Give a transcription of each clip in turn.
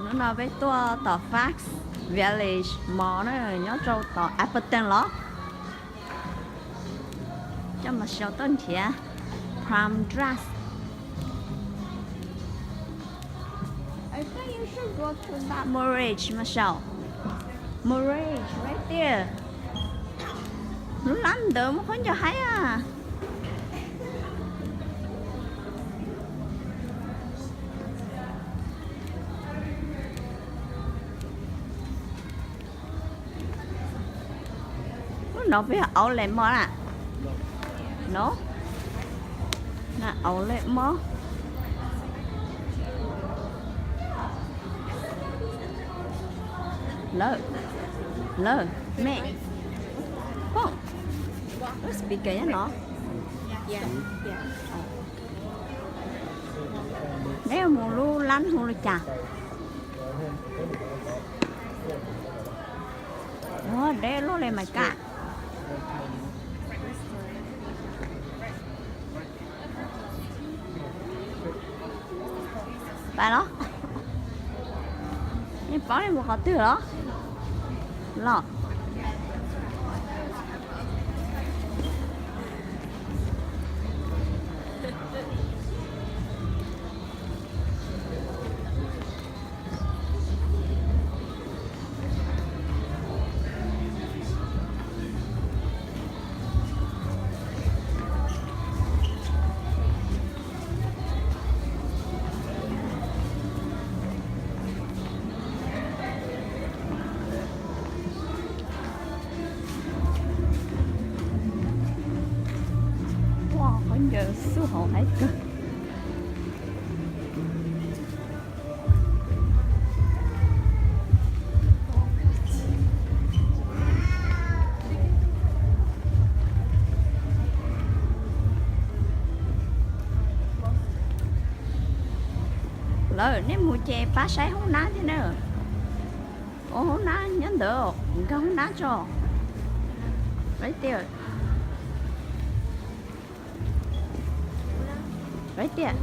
Hnub no peb tuaj tom Fox Village Mall na, nyob rau tom Appleton los. Coj mas sau tuaj nrhiav prom dress. I think you should go to that Murray's mas sau. Murray's right there. Lub lab ntawd muaj khaub ncaws haib a. Lub no peb outlet mall na. No, na outlet mall. Lawm, lawm, mej. Phooj, lub speaker nyob no. Neb mus lub lab hu li cas? Ua deb luaj li mas kaj. Pais los? Nej paub nej mus qhov twg los? Los. Ua, khaub ncaws xub hauv haib kawg. Lawm, nej mus ces pab saib hoob nab thiab na. Ua hoob nab nyob ntawd, nkag hoob nab tso. Right there. Right there.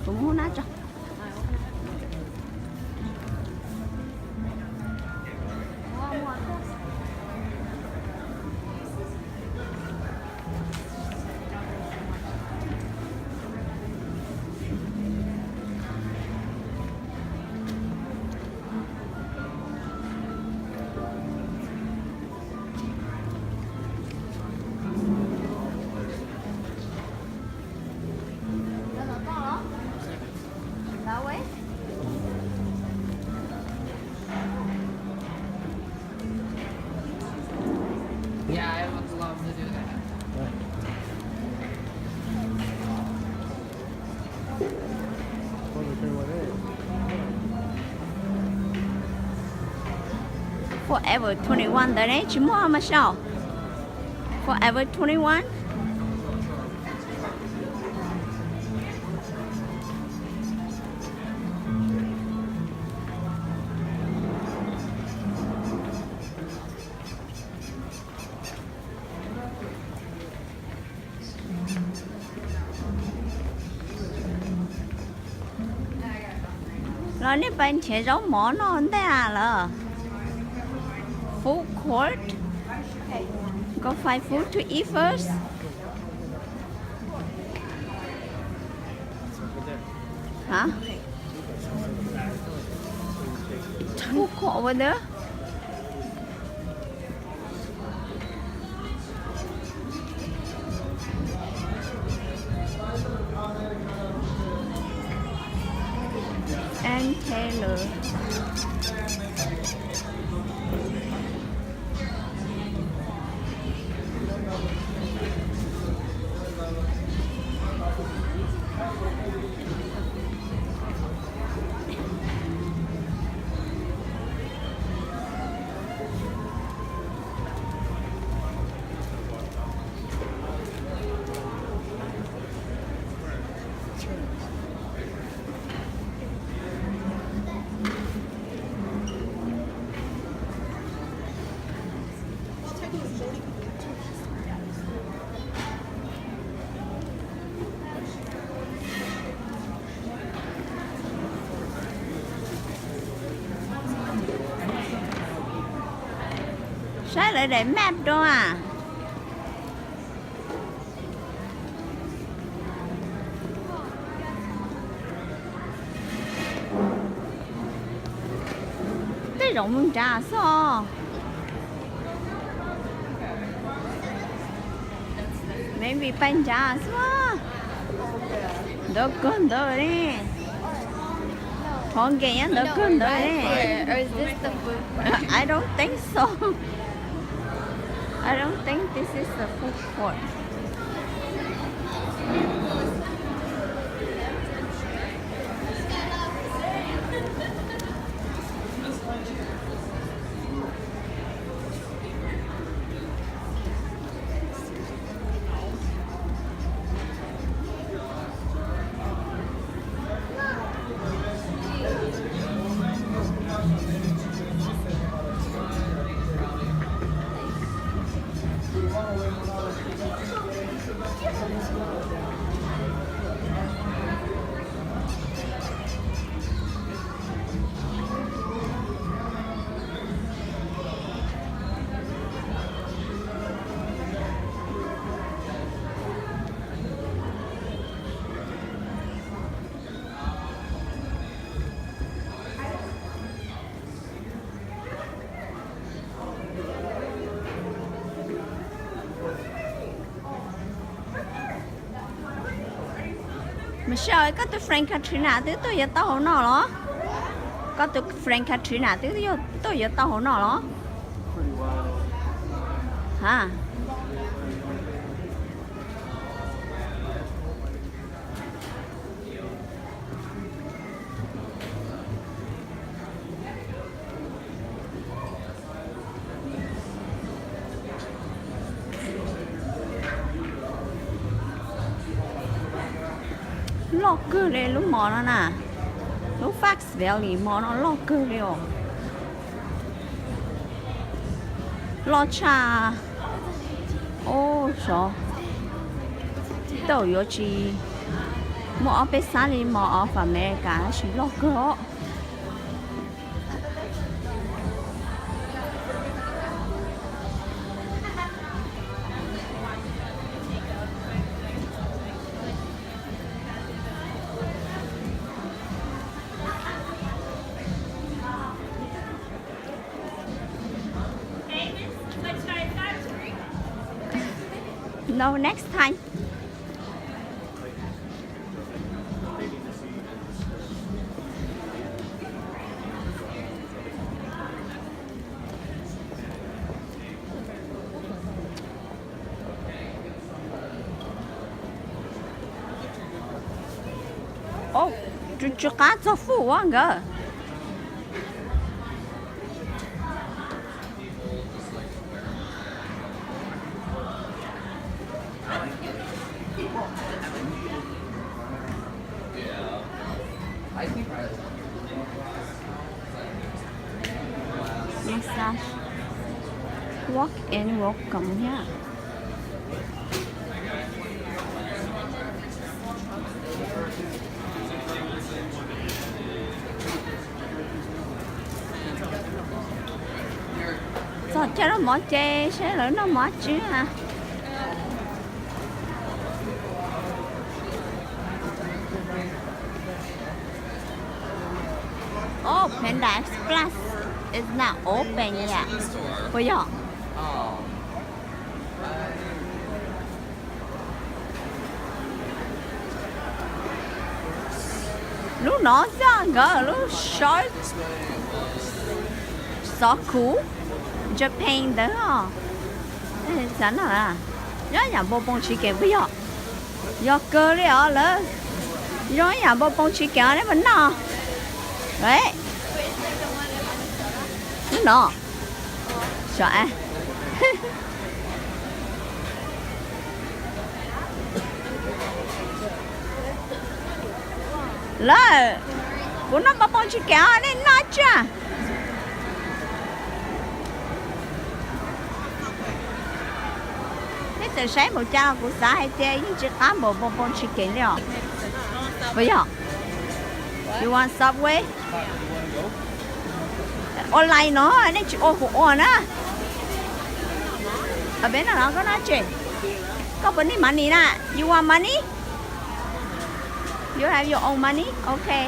Kuv mus hoob nab tso. Forever twenty-one ntawd ne, tsis muaj mas sau. Forever twenty-one. Los nej pais nrhiav zaub mov noj ntej lawm. Food court. Go find food to eat first. Hả? Food court over there. Ann Taylor. Saib lawv daim map dua. Tej zaum mus nrad xwb os. Maybe pais nrad xwb. Ntawd kawg ntawd li. Qhov nkees nyob ntawd kawg ntawd li. I don't think so. I don't think this is a food court. Mas sij hawm koj tus friend country na twb tuaj yuav tau hauv no los? Koj tus friend country na twb tuaj yuav tau hauv no los? Ha. Loj kawg li lub mall no na. Lub Fox Valley mall no loj kawg li os. Loj tshaj. Ub, xyov tej zaum yuav tsis muaj ob peb xab li Mall of America tab sis loj kawg os. No, next time. Ub, tsis qab txog fuj ua nkawd. Massage. Walk in welcome thiab. Txog caij lub mov ces saib lawv noj mov tsi na. Oh, Panda Express is not open yet. Puas yog? Lub no xwb nkawd lub short xov khuv Japan ntawd os. Xav noj, nyob yam npau poo tsis kev puas yog? Yog kawg li os lawv. Zoo ib yam npau poo tsis kev os, neb puas noj? Lub no. Xyov. Lawm, kuv noj npau poo tsis kev os, nej noj tsi? Nej txawm saib npaum cas los kuv xav hais tias yeej tsis qab npaum npau poo tsis kev li os. Puas yog? You want Subway? Ua lais no, nej tsis ua kuv ua na. Peb noj no koj noj tse. Koj puas need money na? You want money? You have your own money? Okay.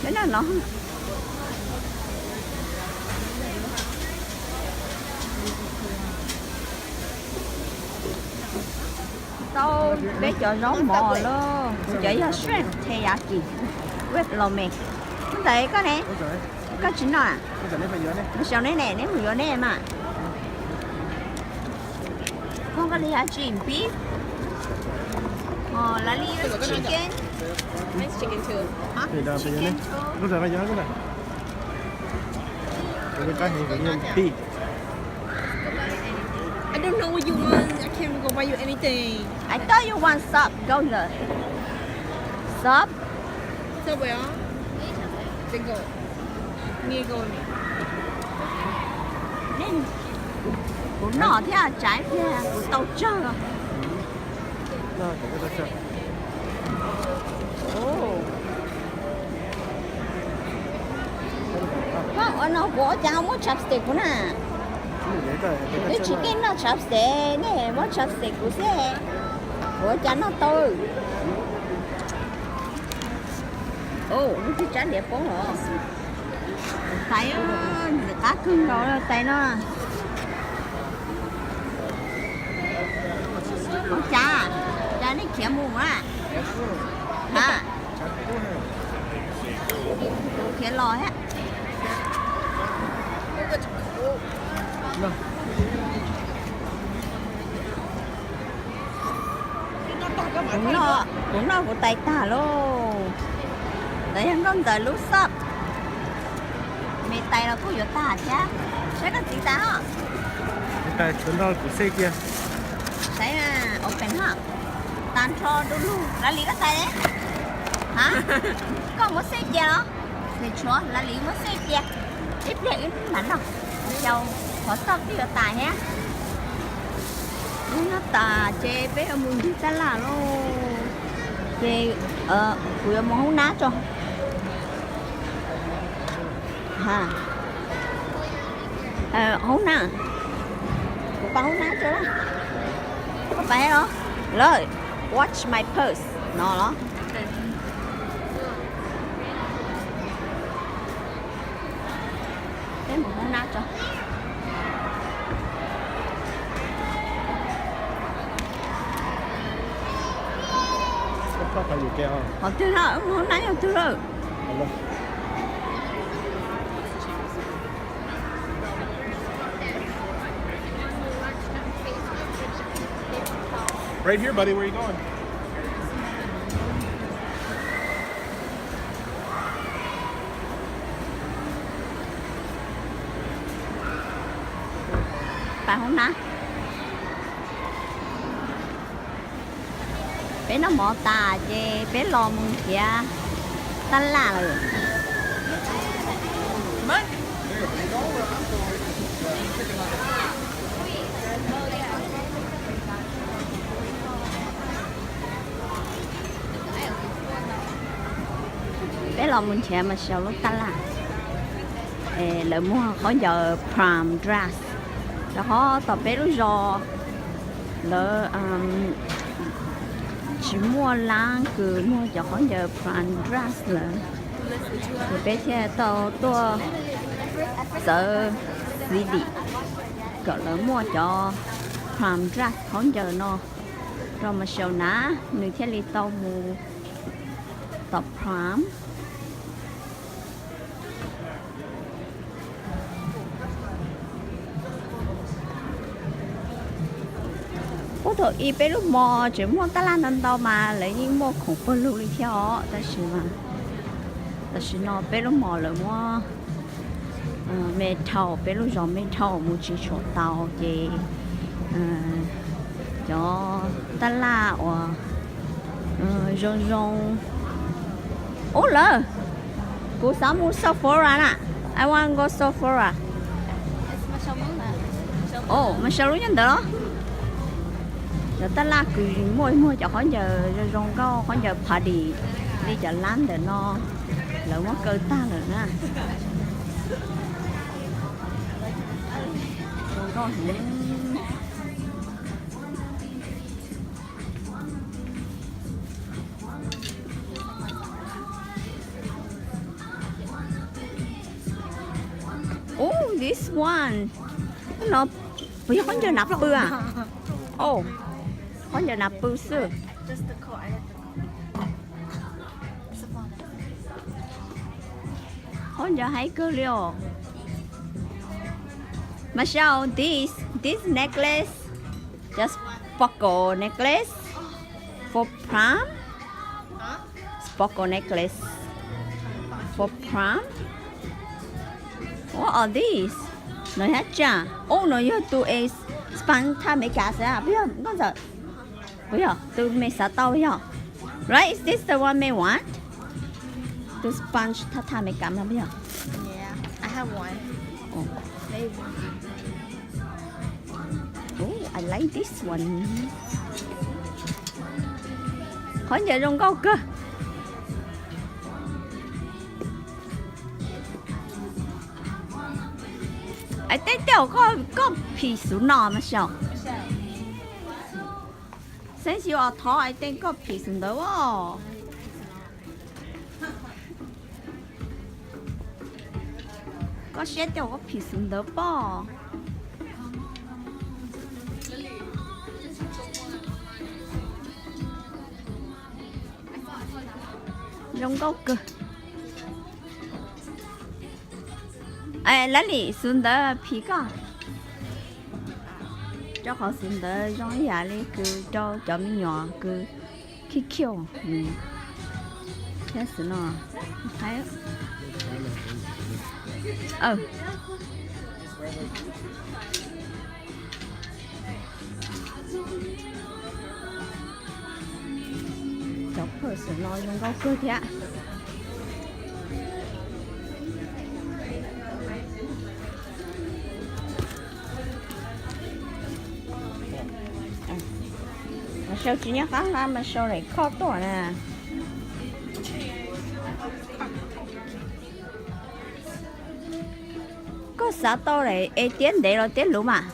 Peb noj no. Tau peb cov zaub mov lawm, kuv cov yog shrimp teriyaki with lo mein. Ntawd koj ne? Koj tsis noj a? Mus xyaum neb ne, neb mus yuav neb mas. Koj li hab tsis beef. Lawv li chicken. Chicken. Pig. I don't know what you want. I can't go buy you anything. I thought you want sub. Go the sub. Sub where? Bingo. Bingo. Kuv noj thiab tsav thiab kuv tau tsawg. Ua no kuv ua cas ho muab chopstick kuv na? Twb tsis keej noj chopstick ne, muab chopstick kuv xwb. Kuv ua cas noj tau? Lub tib tsab ntiav poob los. Tais, ntxim qab kawg nkaus tais no. Ua cas, cas nej khiav mus a? Ha, khiav los thiab. Kuv noj kuv tais tag lauj. Ntawd yog nkauj ntxawm lub sub. Me tais los kuj yuav tag thiab. Saib koj txiv tais os. Kuv xej cia. Saib open ho. Tag nrho du lug. Lawv li koj tais. Ha, koj muab xej cia los? Ces tshuav lawv li muab xej cia. Ib pliag wb mam noj. Xyaum qhov sub twb yuav tas thiab. Wb noj tas ces peb yuav mus ncig tab laj lauj. Ces kuv yuav mus hoob nab tso. Hoob nab, kuv pab hoob nab tso. Koj pab los? Lawv, watch my purse no los. Peb mus hoob nab tso. Qhov twg na, wb mus hoob nab yog twg lawm? Right here, buddy. Where you going? Pab hoob nab. Peb noj mov tas ces peb los mus nrhiav tab laj lawm. Peb los mus nrhiav mas xyaum lub tab laj. Lawv muag khaub ncaws prom dress, rau qhov tom peb lub zos lawv tsis muaj lab kws muag cov khaub ncaws prom dress lawm. Ces peb thiaj tau tuaj txawv city kom lawv muaj cov prom dress khaub ncaws no rau mas xyaum na, nws thiaj li tau mus tom prom. Ub, thaum ub peb lub mos tseem muaj tab laj ntau ntau mas lawv yeej muaj khoom pawg lug li thiab os, tab sis mas tam sim no peb lub mos lawv muab me dhau, peb lub zos me dhau mus tsis tshua tau ces cov tab laj uas zoo zoo. Ub lawm, kuv xav mus Sephora na. I want go Sephora. Mas xyaum lub nyob ntawd los? Cov tab laj kws muaj muag cov khaub ncaws zoo zoo nkauj, khaub ncaws party li cov lab ntawm no lawv muab kaw tag lawm na. Oh, this one. No, puas yog khaub ncaws hnav pw a? Oh, khaub ncaws hnav pw xwb. Khaub ncaws haib kawg li os. Marshall, this, this necklace, just sparkle necklace for prom. Sparkle necklace for prom. What are these? No yog tsa. Oh, no yog tus es sponge thaj Amelikas xwb, puas yog Nkauj Ntxawm? Puas yog tus me xav tau puas yog? Right, is this the one me want? Tus sponge thaj thaj Amelikas no puas yog? Yeah, I have one. Oh. Maybe. Oh, I like this one. Khaub ncaws zoo nkauj kawg. Ai tej tej koj phim xus no mas xyov. Xeeb xyov os thov ai tej koj phim xus ntawd os. Koj siab tej koj phim xus ntawd pob. Zoo nkauj kawg. Lali, xus ntawd phim koj. Rau qhov xus ntawd zoo ib yam li kws rau cov me nyuam kws khib khiu. Thiab xus no. Cov purse no zoo nkauj kawg thiab. Mas sau tsis nyob qab hab mas sau daim khoj tuaj na. Koj xav tau daim es tiab ntev los tiab luv mas?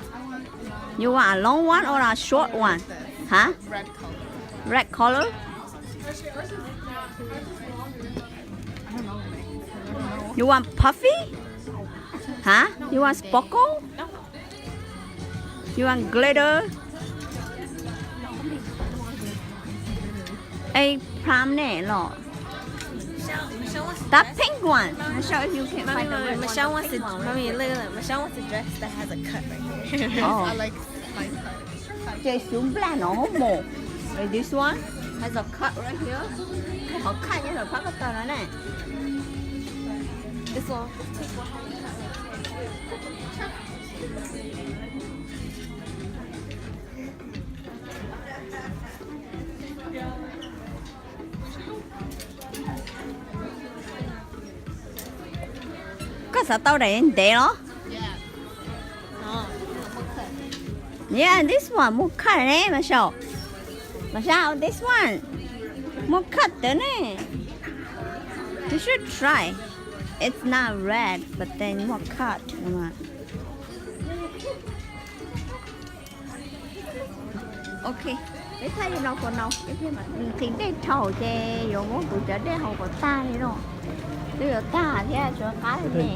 You want a long one or a short one? Huh? Red color? You want puffy? Huh? You want sparkle? You want glitter? A prom ne los? That pink one. Michelle, if you can find the red one, the pink one. Mommy, look, look, Michelle wants a dress that has a cut right here. Oh. I like my cut. Ces xub nplaj no hauv mus. This one has a cut right here. Qhov cut nyob ntawm phab ko taw no ne. This one. Koj xav tau daim ntev los? Yeah, this one muaj cut ne, Michelle. Michelle, this one muaj cut ne. You should try. It's not red, but then muaj cut. Ok, peb thaij li no for now. Nqhis dej dhau ces yuav muab kuv cov dej haus kom tag li no. Twb yuav tag thiab, tshuav qab li ne.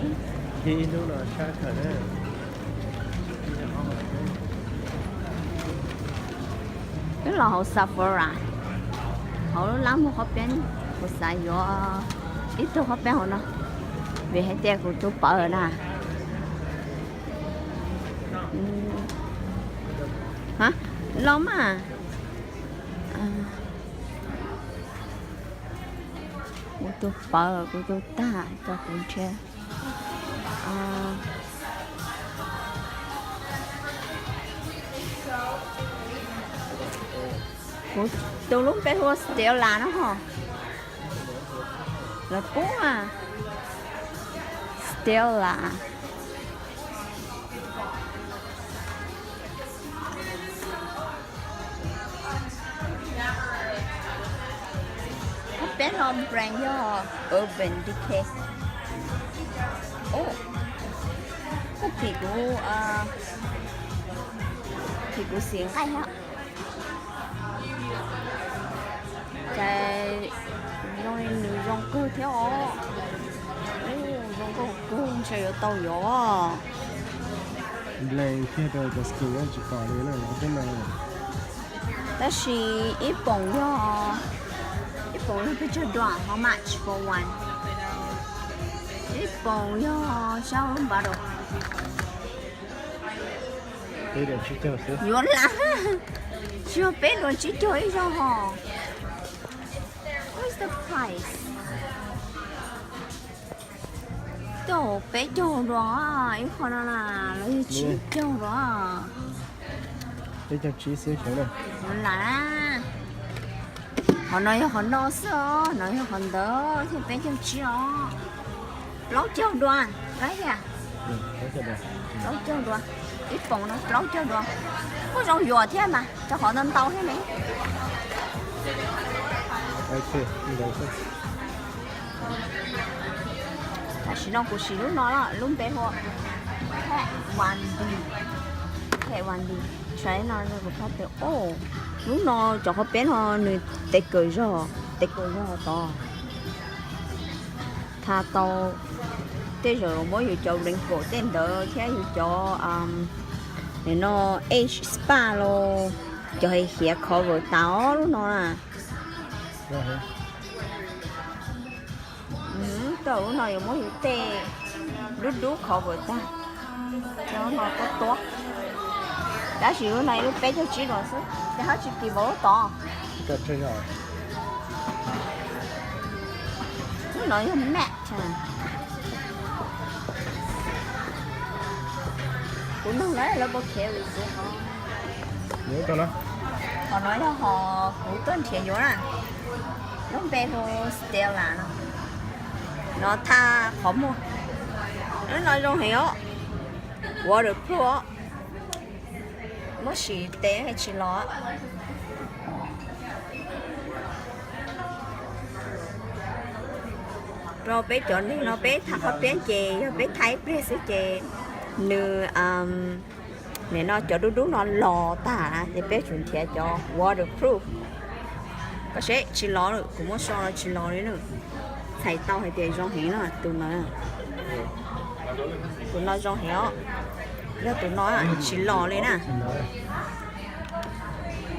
Wb los hauv Sephora, hauv lub lab muag qhov peeb, kuv xav yuav ib tug qhov peeb hauv no, vim hais tias kuv tus pawv na. Los mas, kuv tus pawv, kuv tus tag, kuv nrhiav. Kuv tus lub npe hu ua Stella no ho. Lawv pub a, Stella. Qhov peb no brand yog Urban Decay. Koj phim kuv Kuv xim nqaij thiab. Cas zoo li nws zoo kawg thiab os. Ub, zoo nkauj kawg, ntshe yuav tau yuav. Nplees kiag rau cov skin tsis pom li na, peb no. Tab sis ib poom yog, ib poom yog peb caug duas, how much for one? Ib poom yog sab bottle. Yuav lam, tsis yog peb duas tsib caug ib zaug hos. What is the price? Tau peb caug duas ib qho no na, los yog tsib caug duas. Peb caug tsib xwb sawv daws. Yuav lam. Qhov no yog qhov no xwb os, no yog qhov ntawd thiaj peb caug tsib os. Plaub caug duas, right here. Plaub caug duas. Ib poom no plaub caug duas. Kuj zoo yuav thiab mas, rau qhov ntau ntau thiab ne. Tam sim no kuv siv lub no, lub npe hu Kat Von D. Kat Von D. Tshais no kuv pab tias, o, lub no cov qhov peb no nws tes kawm zog, tes kawm zog tod. Tha tau tej zaum muab yus cov wrinkle tej ntawd thiab yus cov, um, no age spot los cov hiav cover tas os lub no na. Tau lub no yuav muab yus tej dub dub cover tag. Lub no tuab tuab. Tab sis lub no ib lub peb caug tsib duas xwb, ces hab tsis kis npaum lub tod. Lub no yog matte. Kuv nug lawv, lawv puas carry kuv. Qhov no yog qhov kuv tuaj nrhiav yuav na. Lub npe hu Stella no. No thaj qhov muag. Lub no zoo heev os. Waterproof os. Muab sim tes tsis los. Rau peb cov neeg no peb thaj qhov piab ces yog peb thaj ib pliag xwb ces nws, nim no cov dub dub no los tag ces peb tsum nrhiav cov waterproof. Koj seb tsis los, kuv muab so los tsis los li na. Txhais tau hais tias zoo heev no tus no. Tus no zoo heev os. Yog tus no tsis los li na.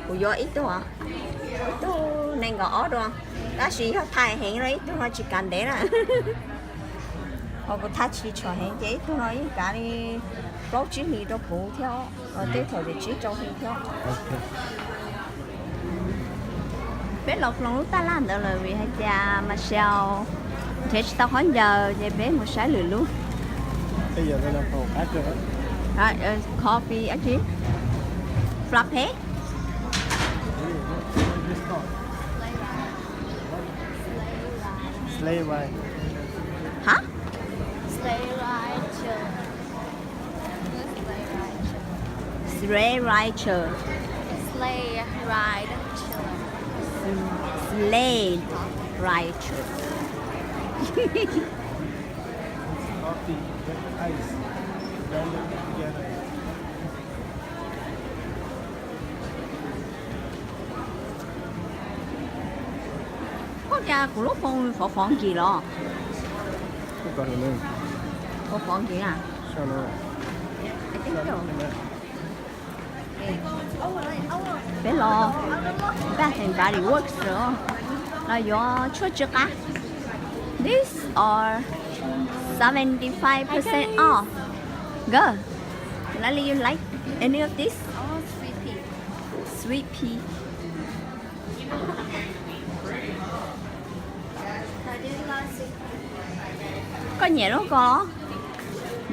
Kuv yuav ib tug, ib tug nees nkaum ob dua, tab sis yog thaj heev no ib tug no tsis kav ntev na. Ho kuv thaj tsis tshua heev ces ib tug no yeej kav li plaub tsib hlis rau kuv thiab, tej thaum ces tsib rau hli thiab. Peb los hloov lub taj laj ntawd lawm vim hais tias Michelle nrhiav tsis tau khaub ncaws ces peb mus saib lwm lub. Coffee, dab tsi? Frappe? Sleigh ride. Hah? Sleigh ride chiller. Sleigh ride chiller. Sleigh ride chiller. Sleigh ride chiller. Coffee with ice blended together. Koj cas kuv lub phone fov fov nkis los? Fov fov nkis na. Peb los Bath and Body Works lawm, los yuav tshuaj tsw qab. These are seventy five percent off. Girl, Lily, you like any of this? Sweet pea. Koj nyiam lub ko?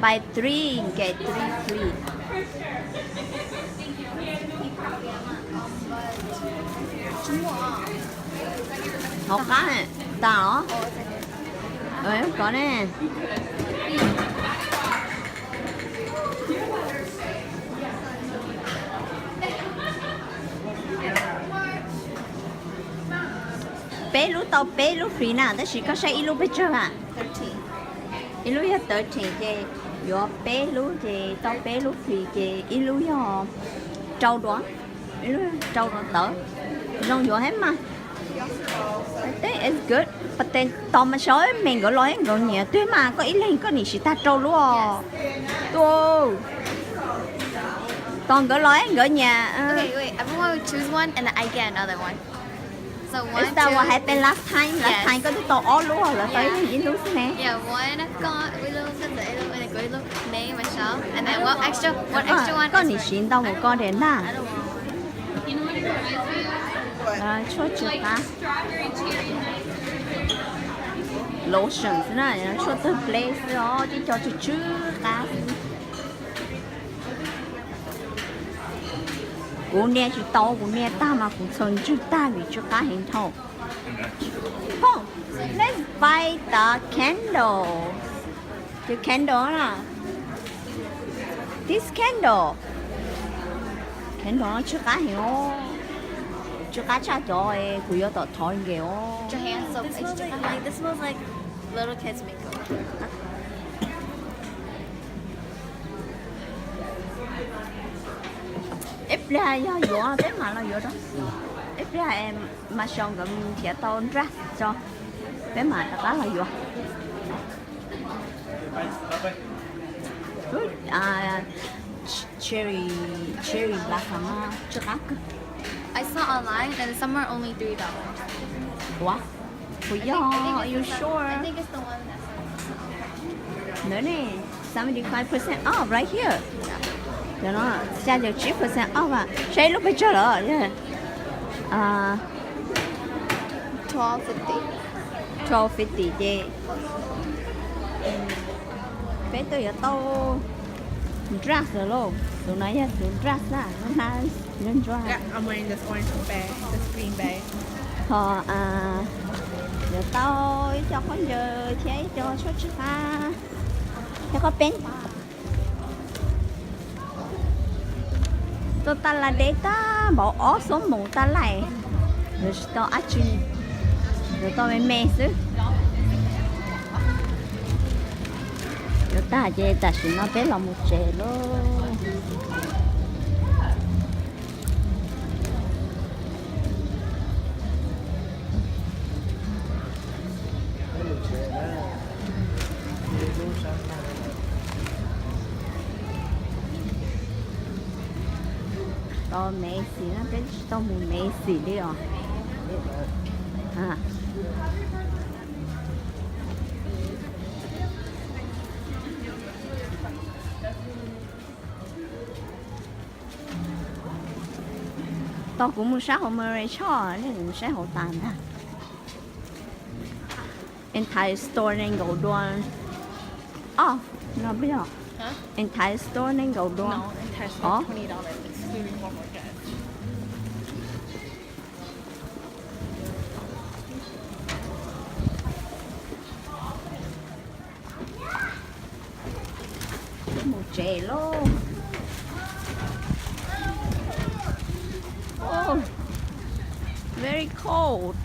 Buy three get three free. Hauv qab tas os. Kov ne. Peb lub tau peb lub free na, tab sis koj saib ib lub pes tsawg a? Ib lub yog thirteen ces yuav peb lub ces tau peb lub free ces ib lub yog Rau duav, rau duav tawv, zoo yuav thiab mas. Teb is good, pas tes tos mas saib me nkawd los thiab nkawd nyiam twg mas koj ib leeg koj nim siv tag rau lub os. Tos nkawd los thiab nkawd nyiam. Is that what happened last time? Last time koj twb tau ob lub, lawv tau ib leeg ib lub xwb ne. Koj nim siv ntau mus koj diam ntag. Tshuaj tsw qab, lotion xwb na, tshuaj tawg pleb xwb os, tib co tsw tsw qab xwb. Kuv nias tsis tau, kuv nias tag mas kuv txhos ntswg tag vim tsw qab heev dhau. Let's buy the candle. Cov candle na. This candle. Candle no tsw qab heev os. Tsw qab tshaj cov kuv yuav tom thov nkees os. Ib pliag yog yuav peb mam los yuav rau. Ib pliag mas xyov nkawd nrhiav tau dress tso, peb mam rov qab los yuav. Cherry, cherry blossom tsw qab kawg. Ua, kuv yog, are you sure? Ntawd ne, seventy five percent off right here. Xya caum tsib percent off, saib lub pes tsawg lawm. Twelve fifty ces peb twb yuav tau dress lawm lauj. Tus no yog tus dress na, lub hnab ntsuab ntsuab. Ho yuav tau ib co khaub ncaws thiab ib co tshuaj tsw qab thiab koj peb. Tuaj taj laj deb tag npaum ob xuab moos taj laj, yuav tsis tau dab tsi, yuav tau me me xwb. Yuav tag ces tam sim no peb los mus tsev lauj. Tau Macy's na, peb tsis tau mus Macy's li os. Tau kuv mus saib hauv Murray Choi, nej mus saib hauv tas ntag. Entire store nees nkaum dollar off no puas yog? Entire store nees nkaum dollar off. Mus tsev lauj. Oh, very cold.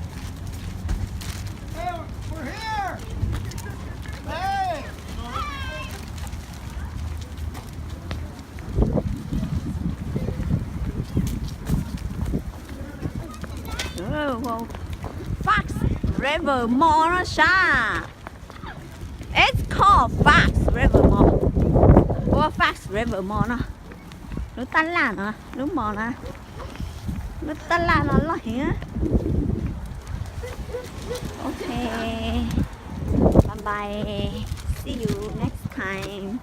Fox River Mall no sas. It's called Fox River Mall. Ua Fox River Mall no. Lub taj laj no, lub mall na. Lub taj laj no loj heev. Ok. Bye bye. See you next time.